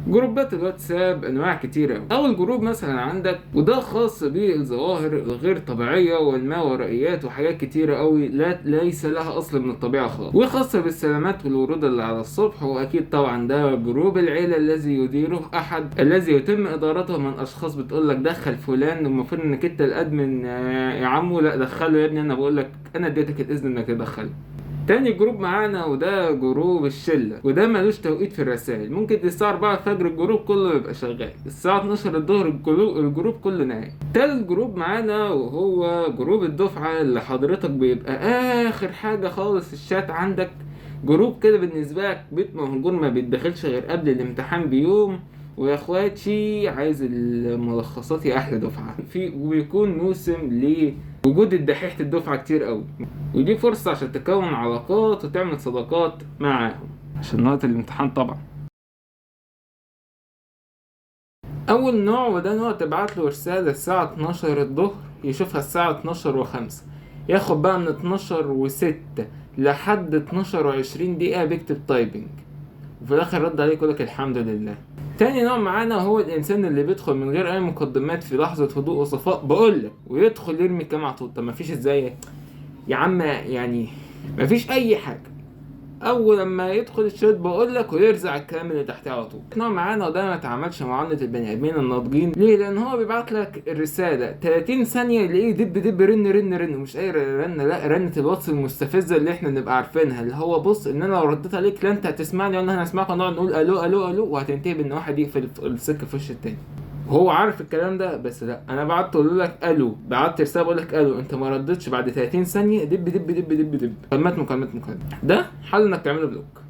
جروبات الواتساب انواع كتيرة أوي. اول group مثلا عندك، وده خاص بالظواهر الغير طبيعية والماورائيات وحاجات كتيرة قوي لا ليس لها اصل من الطبيعة خالص، وخاصة بالسلامات والورود اللي على الصبح. واكيد طبعا ده group العيلة الذي يديره احد، الذي يتم ادارته من اشخاص بتقول لك دخل فلان، المفروض انك انت ال admin، يا عمو لا دخله يا ابني، انا بقول لك انا اديتك الاذن انك تدخله. تاني group معانا وده group الشلة، وده ملوش توقيت في الرسائل، ممكن الساعة 4 الفجر ال group كله يبقى شغال، الساعة 12 الظهر ال group كله نايم. تالت group معانا وهو group الدفعة، اللي حضرتك بيبقى آخر حاجة خالص الشات عندك، group كده بالنسبة لك بيت مهجور ما بيتدخلش غير قبل الامتحان بيوم، ويا اخواتي عايز الملخصات يا احلى دفعة. وبيكون موسم لوجود الدحيحة الدفعة كتير قوي، ودي فرصة عشان تكون علاقات وتعمل صداقات معاهم عشان وقت الامتحان طبعا. اول نوع، وده نوع تبعت له رسالة الساعة 12 الظهر يشوفها الساعة 12:05، ياخد بقى من 12:06 لحد 12:20 دقيقة بيكتب typing، وفي الاخر رد عليك يقولك الحمد لله. تاني نوع معانا هو الانسان اللي بيدخل من غير اي مقدمات في لحظة هدوء وصفاء، بقولك، ويدخل يرمي كلام على طول. طب مفيش ازاي يا عم، يعني مفيش اي حاجة، اول لما يدخل الشات بقولك ويرزع الكلام اللي تحتيه على طول. نوع معانا وده ما تعاملش معاملة البني ادمين الناضجين، ليه؟ لان هو بيبعت لك الرسالة 30 ثانية يلاقيه دب دب رن رن رن، مش اي رن، لا رنة الواتس المستفزة اللي احنا بنبقى عارفينها، اللي هو بص ان انا لو رديت عليك لا انت هتسمعني ولا انا هسمعك، ونقعد نقول الو الو الو، وهتنتهي بان واحد يقفل السكة في وش التاني. هو عارف الكلام ده، بس لا انا بعت اقول لك الو، بعت رسالة بقول لك الو، انت ما ردتش بعد 30 ثانية دب دب دب دب دب، مكالمات مكالمات مكالمات. ده حل انك تعمله block.